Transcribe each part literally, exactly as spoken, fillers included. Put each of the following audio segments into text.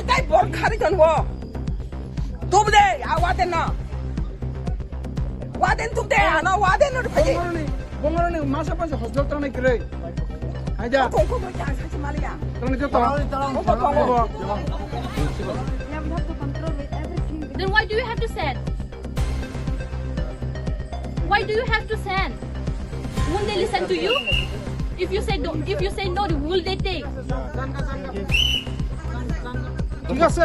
Tai bor khari ton wo. Tub de, a waden no. Waden tub de, ano waden no phai de. Bongoroni, bongoroni masa masa hospital tanai kwrwi. Haida. Kong kong kong kya sa si maliya. Tanai to. Kong kong kong. Bo. Yeah, we have to control with everything. Then why do you have to send? Why do you have to send? Won't they listen to you? If you say don't, if you say no, will they take? ঠিক আছে,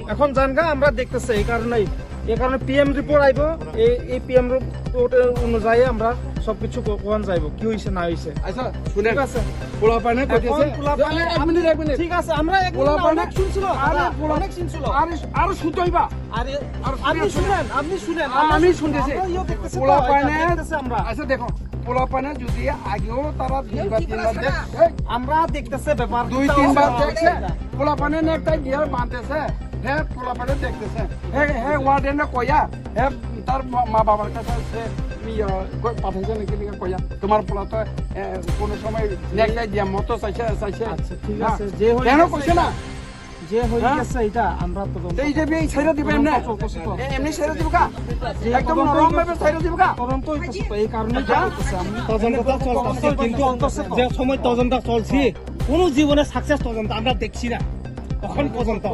এখন জানগা আমরা দেখতেছি, এই কারণেই, এই কারণে পিএম রিপোর্ট আইবো। এই এই পিএম রিপোর্ট অনুযায়ী আমরা সবকিছু কো- কোন যাইবো, কি হইছে না হইছে। আচ্ছা, শুনেন। ঠিক আছে। পোলাপানে এখন কইতেছে, পোলাপানে এক মিনিট, এক মিনিট। ঠিক আছে, আমরা এক মিনিট না, পোলাপানে অনেক শুনছিল, আরে, হ্যাঁ, পোলা- অনেক শুনছিল। আরে, আরো শুধু হইবা। আরে, আর আপনি শুনে শুনেন, আপনি শুনেন, আ-, আমরা আমি শুন-, শুনতেছি। আমরা ইয়েও দেখতেছি তো, পোলাপানে, এটা দেখতেছি আমরা। আচ্ছা, দেখো, পোলাপানে যদি আগেও তারা দুইবার, তিনবার দেখ-, এই, আমরা দেখতেছি ব্যাপার, দুই, তাও তিনবার আমরা দেখছে। দেখতেছি। পোলাপানে নেকটাই দিয়ে বাঁধতেছে, হে পোলাপানে দেখতেছে। হে, হে ওয়ার্ডেনে কইয়া, হে তার মা, মা বাবার কাছে সে, ইয়ে, কই-, পাঠাইছে নাকি লিখে কইয়া, তোমার পোলা তো, এ, কোনো সময় নেকটাই দিয়া মতো চাইছে, চাইছে। আচ্ছা, ঠিক হ্যাঁ। আছে, যে হয়ে কেন গেছে কইছে না? এটা। যে হয়ে হ্যাঁ? গেছে এটা আমরা তদন্ত এই যে এই ছেড়ে দিবে এমনি? তদন্ত চলতেছে তো। এ-, এমনি ছেড়ে দিবে কা? যে একদম তদন্ত নরম ভাবে হইতেছে, ছেড়ে দিবে কা? তদন্ত হইতেছে তো, এই কারণে হ্যাঁ? করতেছে আমি। তদন্ত তো চলতেছে, কিন্তু চলতেছে তো। যে সময় তদন্ত চলছে, কোনো জীবনে সাকসেস তদন্ত আমরা দেখছি না এখন পর্যন্ত।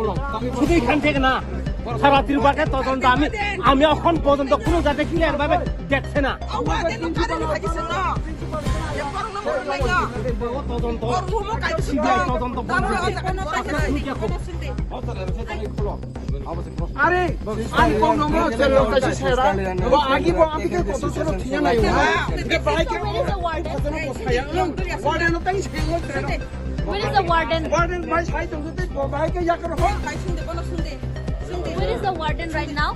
শুধু এখান থেকে না, সারা ত্রিপুরাকে তদন্ত আমি, আমি এখন পর্যন্ত কোনো জায়গায় ক্লিয়ার ভাবে দেখছে না। তদন্ত, সিবিআই তদন্ত বন্ধ হয়েছে। আরে, আরে, কোন নম্বর হচ্ছে লোক আছে সেরা? ও, আগে বল, আমি কি কত ছোট ঠিক নাই? হ্যাঁ, এটা বাইকে Where is the warden? Warden তাই সেরা। Where is the warden? Warden ভাই সাইড হতে তো বাইকে ইয়া করো। Where is the warden right now?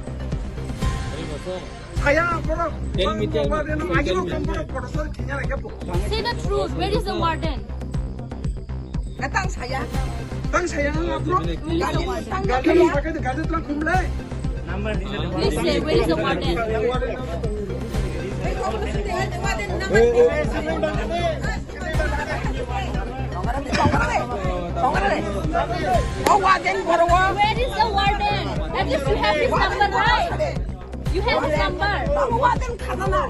ছায়া বড়। Tell me, tell me, warden tell me, আগে tell me. কোন বড় বড় সর ঠিক নাই। Say the truth. Where is the warden? Tang saya. Tang saya, bro. Gari, gari, gari, gari, tang kumlai. Please say, where is the warden? Oh, warden, bro. Where is the warden? At least you have his number, right? You have his number. Babu, warden khajana.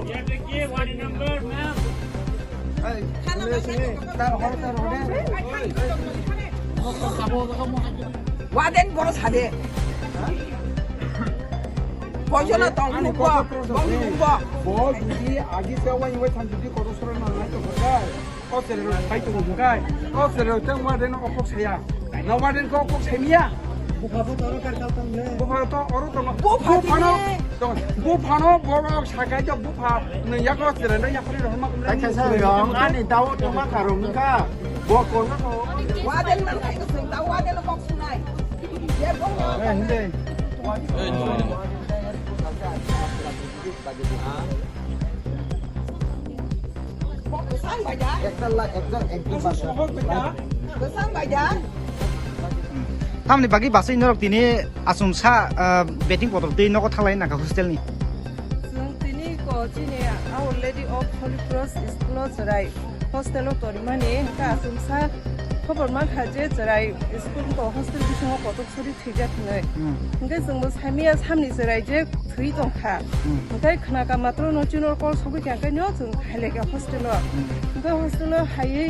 Warden boro sade. Poison na tong ani nuko. Bong nuko. Bo jodi agi se wai wai than jodi kotor soro na nai to kha. Kok sere rok sai tongo hwnkhe, kok sere rok tei warden no kok saya. Na warden kok kok sai miya? Bupha bo to oro kar kal tong le. Bupha to oro tongo. Bupha Bupha no, tini. Tong, bupha no borok sakai to bupha. Nung ya kok sere no ya phari rok ma kumla. Kaisa sa rong ani dawo tongma karong nungkha. Bo kono no. Warden man khai ko sung ta warden no kok sunai. Ye bo. Eh, hindi. Tamni bagwi basai norok tini achomsa, ah, betting kotor twi nogo thalai nangkha hostel ni. Chwng tini ko chini Our Lady of Holy Cross school o chwrai hostel o torimani hwnkhe achomsa khobor mankha je chwrai school ko hostel bisingo kotor suri thwijak hinwi. Hmm. Hwnkhe chwngbo saimaya samni chwrai je thwi tongkha. Hmm. Hwnkhe khnaka matro no chini call sogwi kha, hwnkhe no chwng khailai kha hostel o. Hmm. Hwnkhe hostel o haiwi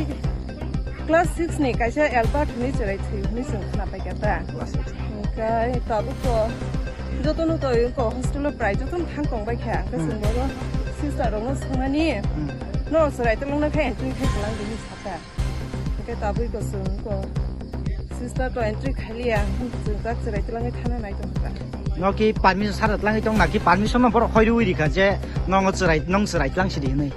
class six ni kaisa Albert hinwi chwrai thwi hinwi chwng khna paikha ta. Class six. Hwnkhe tabuk to jotono to ko hostel o prai jotono thang tong bai kha. Hwnkhe Hmm. chwng bono sister rok no swngmani Hmm. no chwrai twlang nai khe entry khai twlang di hinwi sakha. Hwnkhe tabwi ko chwng ko sister to entry khailiya, chwng tak chwrai twlangwi thana nai tongkha. No ki permission sara twlangwi tong na ki permission no borok hoi rwi rikha je nongo chwrai, nong chwrai twlang sidi hinwi.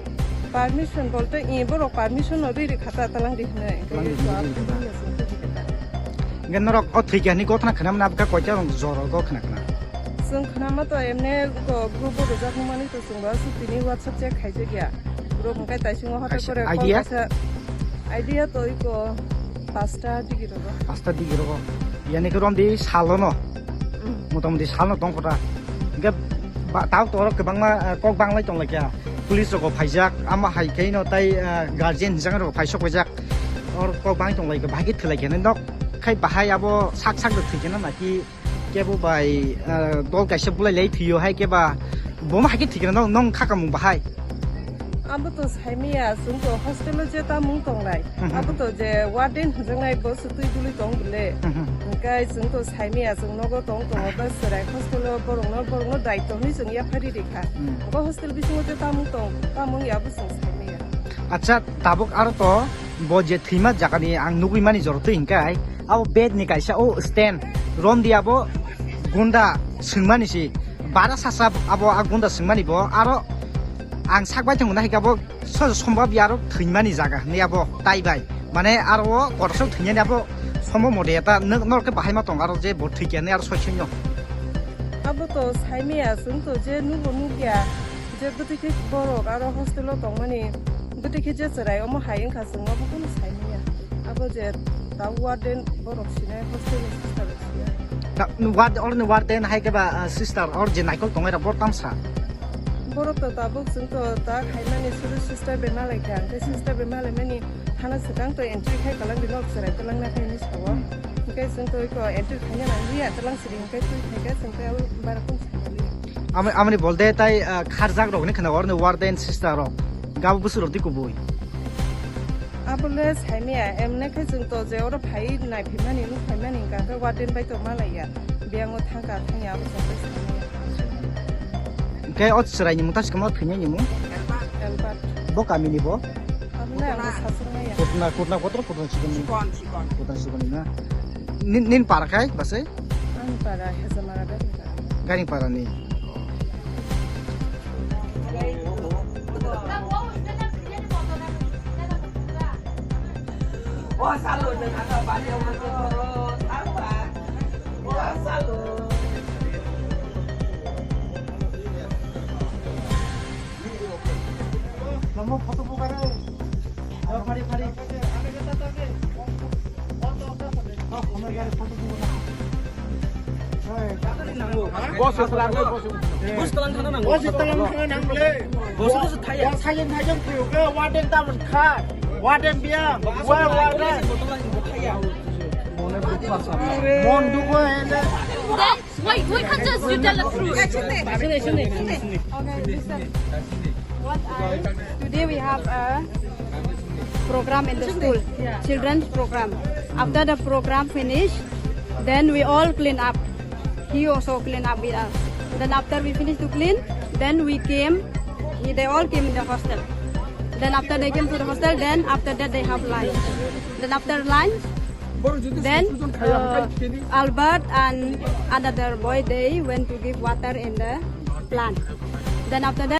Permission bolte i borok permission no rwi rikha ta twlang di hinwi. Twlang di hinwi rikha ta. Hwnkhe norok o thwikha hinwi kothna khna mani abkha koita rong joro go khna khna. Chwng khna ma to emne ko group o rwjak mani to chwng ba su tini WhatsApp check khaijak ya. Borok hwnkhe taisingo hothai Kaisa kore call idea? Kaisa idea to iko pasta digi rogo. Pasta digi rogo. Yani ke romdi salono. Mm. Motamoti salno tongkota. Hingke ba, tao toro kwbangma, eh, kok banglai tonglai kha. Police rok phaijak, ama hai khe no tai, eh, guardian hinjak rok phaisok paijak. Or kok bang tonglai kha, bahai khe thwlai kha nok. Khai bahai abo sak sak de thwikhe na naki kebo bai, ah, dol kaisa bulai lai thwiyo hai keba bomo hai khe thwikhe na nong, nong khakamung bahai. Abo to saimaya, chwng to hostel o je tamung tonglai. Mhm. Abo to je warden hwnjaknai bo swtwi duli tong bwle. Mhm. Hwnkhe chwng to saimaya, chwng nogo tong tongo, bas chwrai hostel o borokno, borokno daityo hwnwi chwng yaphari rikha. Hmm. Bo hostel bisingo je tamung tong, tamung ya bo chwng saimaya. Acha, tabuk aro to bo je thwima jagani ang nugwi mani joro twi hwnkhe abo bed ni kaisa o stand rom di abo gunda swngmani si bara sasa abo a gunda swngmani bo aro ang sak bai tongo na hwnkhe abo so sombab ya aro thwimani jaga hwnwi abo tai bai mane aro o kotor sok thwinani abo sombo mode eta nok norok khe bahai ma tong aro je bo thwikya hwnwi aro soi soi no. Abo to saimaya chwng to je nubo nukya. Je bwtwi khe borok aro hostel o tongmani, bwtwi khe je chwrai omo hai wngkha, chwng obo phano saimanya. Abo je ta warden borok sinai, hostel ni sister rok sinai. Ta, ward-, orni warden hai khe ba, ah, sister or je naikol tongnai rok bor tamsa. Borok to tabuk chwng to ta khaimani suru sister bai malai kha, hwnkhe sister bai malai mani hana swkang to entry khai kwlwng di nok chwrai kwlwng na khai hinwi sao. Hmm. Hwnkhe chwng to iko entry khaina nang liya, kwlwng siri hwnkhe twi khai khe chwng khe abo bara kung Amoni, amoni bolde tai, ah, kharjak rok ni khna orni warden sister rok. Gabo bwswk rok di kubui. Abole saimaya, emne khe chwng to je oro phai nai phimani, nuk phaimani, hwnkha khe warden bai to malaiya. Biyango thangka thangya abo chwng bai saimaya. Hwnkhe o chwrai ni mung ta swkang o thwinai ni mung? Albert. Bo kami ni bo? Abole ang bo saswk maya. Kutna, kutna kotor kutna sikon ni? Sikon, sikon. Kutna sikon ni na? Nin, nin para khai base? Ani para Hezamara Garingpara. Garingparani. Mama photo buka re. Ayo, phari, phari. Bus talang thana nango. Bus talang thana nango le. Bus bus thaya. Sajen sajen thaya. Warden tabon kha. Warden biya. Warden. Mon dukho hele. Wait, we can just you tell the truth. Okay, listen. What I, today we have a program in the school, children's program. After the program finish, then we all clean up. He also clean up with us. Then after we finish to clean, then we came. He, they all came in the hostel. Then after they came to the hostel, then after that they have lunch. Then after lunch, then, uh, Albert and another boy, they went to give water in the plant. Then after that,